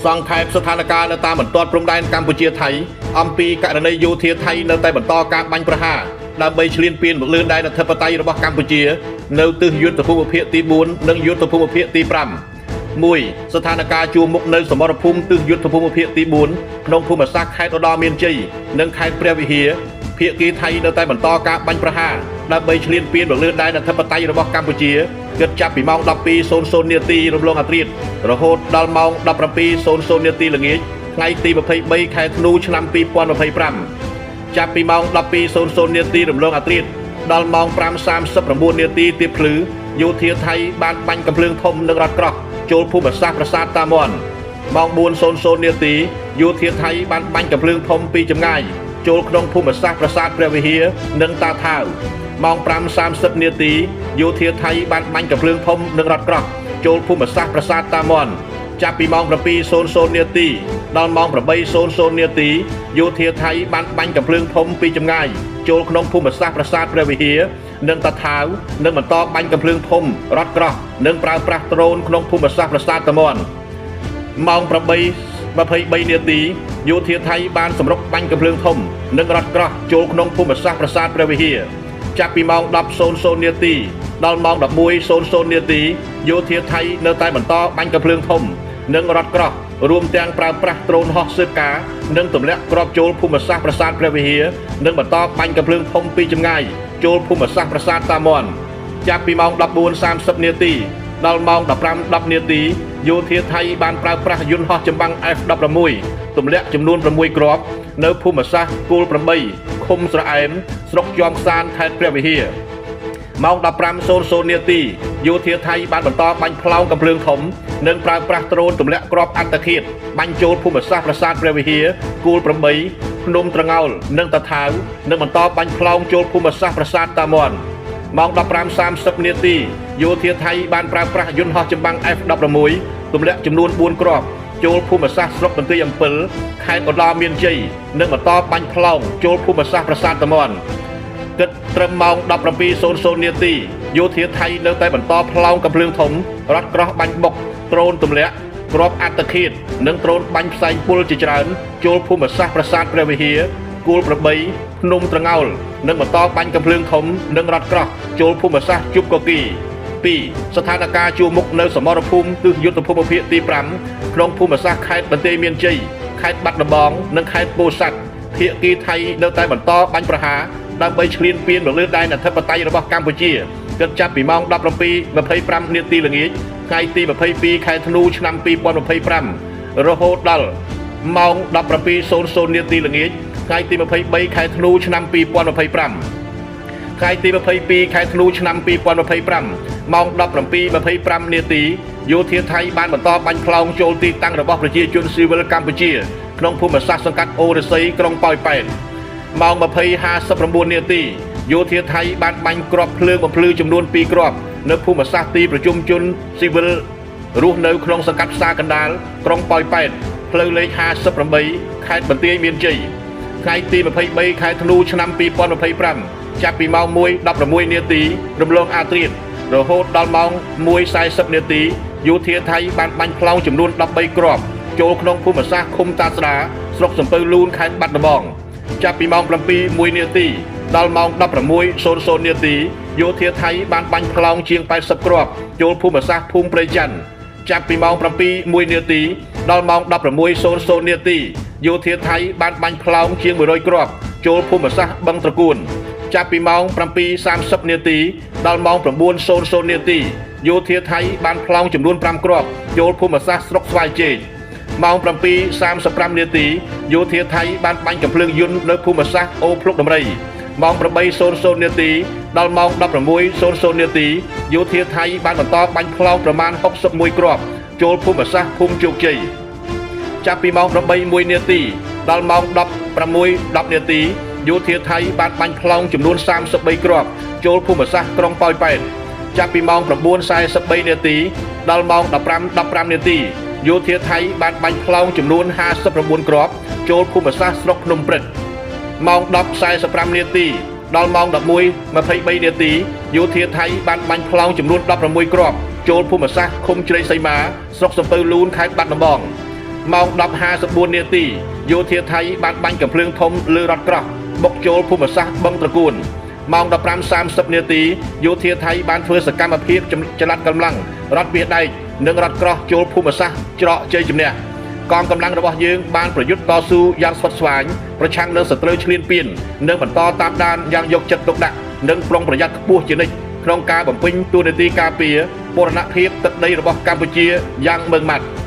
សង្ខេបស្ថានភាពនៅតាមបន្ទាត់ព្រំដែនកម្ពុជាថៃអំពីករណីយោធាថៃនៅតែបន្តការបាញ់ប្រហារដើម្បីឈ្លានពានមកលើដែនអធិបតេយ្យរបស់កម្ពុជានៅទិសយុទ្ធភូមិភាគទី4និងយុទ្ធភូមិភាគទី5 1ស្ថានភាពជួរមុខនៅសមរភូមិទិសយុទ្ធភូមិភាគទី4ក្នុងភូមិសាស្ត្រខេត្តឧត្តរមានជ័យនិងខេត្តព្រះវិហារភាគីថៃនៅតែបន្តការបាញ់ប្រហារដើម្បីឈ្លានពានមកលើដែនអធិបតេយ្យរបស់កម្ពុជាគិតចាប់ពីម៉ោង12:00នាទីរំលងអាធ្រាត្ររហូតដល់ម៉ោង17:00នាទីល្ងាចថ្ងៃទី23ខែធ្នូឆ្នាំ2025ចាប់ពីម៉ោង12:00នាទីរំលងអាធ្រាត្រដល់ម៉ោង5:39នាទីទៀបភ្លឺយោធាថៃបានបាញ់កំភ្លើងធំនិងរថក្រោះចូលភូមិសាស្ត្រប្រាសាទតាមាន់ម៉ោង4:00នាទីយោធាថៃបានបាញ់កំភ្លើងធំពីចម្ងាយចូលក្នុងភូមិសាស្ត្រប្រាសាទព្រះវិហារនិងតាថាវម៉ោង5:30នាទីយោធាថៃបានបាញ់កំភ្លើងធំនិងរថក្រោះចូលភូមិសាស្ត្រប្រាសាទតាមាន់ចាប់ពីម៉ោង7:00នាទីដល់ម៉ោង8:00នាទីយោធាថៃបានបាញ់កំភ្លើងធំពីចម្ងាយចូលក្នុងភូមិសាស្ត្រប្រាសាទព្រះវិហារនិងតាថាវនិងបន្តបាញ់កំភ្លើងធំរថក្រោះនិងប្រើប្រាស់ដ្រូនក្នុងភូមិសាស្ត្រប្រាសាទតាមាន់ម៉ោង8:23នាទីយោធាថៃបានសម្រុកបាញ់កំភ្លើងធំនិងរថក្រោះចូលក្នុងភូមិសាស្ត្រប្រាសាទព្រះវិហារចាប់ពីម៉ោង10:00នាទីដល់ម៉ោង11:00នាទីយោធាថៃនៅតែបន្តបាញ់កំភ្លើងធំនិងរថក្រោះរួមទាំងប្រើប្រាស់ដ្រូនហោះស៊ើបការនិងទម្លាក់គ្រាប់ចូលភូមិសាស្ត្រប្រាសាទព្រះវិហារនិងបន្តបាញ់កំភ្លើងធំពីចម្ងាយចូលភូមិសាស្ត្រប្រាសាទតាមាន់ចាប់ពីម៉ោង14:30នាទីដល់ម៉ោង15:10នាទីយោធាថៃបានប្រើប្រាស់យន្តហោះចម្បាំង F16 ទម្លាក់ចំនួន6គ្រាប់នៅភូមិសាស្ត្រគោល8ឃុំស្រអែមស្រុកជាំខ្សានខេត្តព្រះវិហារម៉ោង15:00នាទីយោធាថៃបានបន្តបាញ់ផ្លោងកំភ្លើងធំនិងប្រើប្រាស់ដ្រូនទម្លាក់គ្រាប់អត្តឃាតបាញ់ចូលភូមិសាស្ត្រប្រាសាទព្រះវិហារគូល8ភ្នំត្រងោលនិងតាថាវនិងបន្តបាញ់ផ្លោងចូលភូមិសាស្ត្រប្រាសាទតាមាន់ម៉ោង15:30នាទីយោធាថៃបានប្រើប្រាស់យន្តហោះចម្បាំង F16 ទម្លាក់ចំនួន4គ្រាប់ចូលភូមិសាស្ត្រស្រុកបន្ទាយអំពិលខេត្តឧត្តរមានជ័យនិងបន្តបាញ់ផ្លោងចូលភូមិសាស្ត្រប្រាសាទតាមាន់គិតត្រឹមម៉ោង17:00នាទីយោធាថៃនៅតែបន្តផ្លោងកំភ្លើងធំរថក្រោះបាញ់បុកដ្រូនទម្លាក់គ្រាប់អត្តឃាតនិងដ្រូនបាញ់ផ្សែងពុលជាច្រើនចូលភូមិសាស្ត្រប្រាសាទព្រះវិហារគូល8ភ្នំត្រងោលនិងបន្តបាញ់កំភ្លើងធំនិងរថក្រោះចូលភូមិសាស្ត្រជប់កគី2ស្ថានភាពជួរមុខនៅសមរភូមិទិសយុទ្ធភូមិភាគទី5ក្នុងភូមិសាស្ត្រខេត្តបន្ទាយមានជ័យខេត្តបាត់ដំបងនិងខេត្តពោធិ៍សាត់ភាគីថៃនៅតែបន្តបាញ់ប្រហារដើម្បីឈ្លានពានមកលើដែនអធិបតេយ្យរបស់កម្ពុជាគិតចាប់ពីម៉ោង17:25នាទីល្ងាចថ្ងៃទី22ខែធ្នូឆ្នាំ2025រហូតដល់ម៉ោង17:00នាទីល្ងាចថ្ងៃទី23ខែធ្នូឆ្នាំ2025ថ្ងៃទី22ខែធ្នូឆ្នាំ2025ម៉ោង17:25នាទីយោធាថៃបានបន្តបាញ់ផ្លោងចូលទីតាំងរបស់ប្រជាជនស៊ីវិលកម្ពុជាក្នុងភូមិសាស្ត្រសង្កាត់អូរស័យក្រុងប៉ោយប៉ែតម៉ោង20:59នាទីយោធាថៃបានបាញ់គ្រាប់ភ្លើងបំភ្លឺចំនួន2គ្រាប់នៅភូមិសាស្ត្រទីប្រជុំជនស៊ីវិលរស់នៅក្នុងសង្កាត់ផ្សារកណ្ដាលក្រុងប៉ោយប៉ែតផ្លូវលេខ58ខេត្តបន្ទាយមានជ័យថ្ងៃទី23ខែធ្នូឆ្នាំ2025ចាប់ពីម៉ោង1:16នាទីរំលងអាធ្រាត្ររហូតដល់ម៉ោង1:40នាទីយោធាថៃបានបាញ់ផ្លោងចំនួន13គ្រាប់ចូលក្នុងភូមិសាស្ត្រឃុំតាស្ដាស្រុកសំពៅលូនខេត្តបាត់ដំបងចាប់ពីម៉ោង7:01នាទីដល់ម៉ោង16:00នាទីយោធាថៃបានបាញ់ផ្លោងជាង80គ្រាប់ចូលភូមិសាស្ត្រភូមិព្រៃច័ន្ទចាប់ពីម៉ោង7:01នាទីដល់ម៉ោង16:00នាទីយោធាថៃបានបាញ់ផ្លោងជាង100គ្រាប់ចូលភូមិសាស្ត្របឹងត្រកួនចាប់ពីម៉ោង7:30នាទីដល់ម៉ោង9:00នាទីយោធាថៃបានផ្លោងចំនួន5គ្រាប់ចូលភូមិសាស្ត្រស្រុកស្វាយជែកម៉ោង7:35នាទីយោធាថៃបានបាញ់កំភ្លើងយន្តនៅភូមិសាស្ត្រអូភ្លុកដំរីម៉ោង8:00នាទីដល់ម៉ោង16:00នាទីយោធាថៃបានបន្តបាញ់ផ្លោងប្រមាណ61គ្រាប់ចូលភូមិសាស្ត្រភូមិជោគជ័យចាប់ពីម៉ោង8:01នាទីដល់ម៉ោង16:10នាទីយោធាថៃបានបាញ់ផ្លោងចំនួន33គ្រាប់ចូលភូមិសាស្ត្រក្រុងប៉ោយប៉ែតចាប់ពីម៉ោង9:43នាទីដល់ម៉ោង15:15នាទីយោធាថៃបានបាញ់ផ្លោងចំនួន59គ្រាប់ចូលភូមិសាស្ត្រស្រុកភ្នំព្រឹកម៉ោង10:45នាទីដល់ម៉ោង11:23នាទីយោធាថៃបានបាញ់ផ្លោងចំនួន16គ្រាប់ចូលភូមិសាស្ត្រឃុំជ្រៃសីមាស្រុកសំពៅលូនខេត្តបាត់ដំបង ម៉ោង10:54នាទីយោធាថៃបានបាញ់កាំភ្លើងធំលើរថក្រោះបុកចូលភូមិសាស្ត្របឹងត្រកួនម៉ោង15:30នាទីយោធាថៃបានធ្វើសកម្មភាពចល័តកម្លាំងរថវាដែកនិងរថក្រោះចូលភូមិសាស្ត្រច្រកជ័យជំនះកងកម្លាំងរបស់យើងបានប្រយុទ្ធតស៊ូយ៉ាងស្វិតស្វាញប្រឆាំងនឹងសត្រូវឈ្លានពាននិងបន្តតាមដានយ៉ាងយកចិត្តទុកដាក់និងប្រុងប្រយ័ត្នខ្ពស់ជានិច្ចក្នុងការបំពេញតួនាទីការពារបូរណភាពទឹកដីរបស់កម្ពុជាយ៉ាងម៉ឺងម៉ាត់។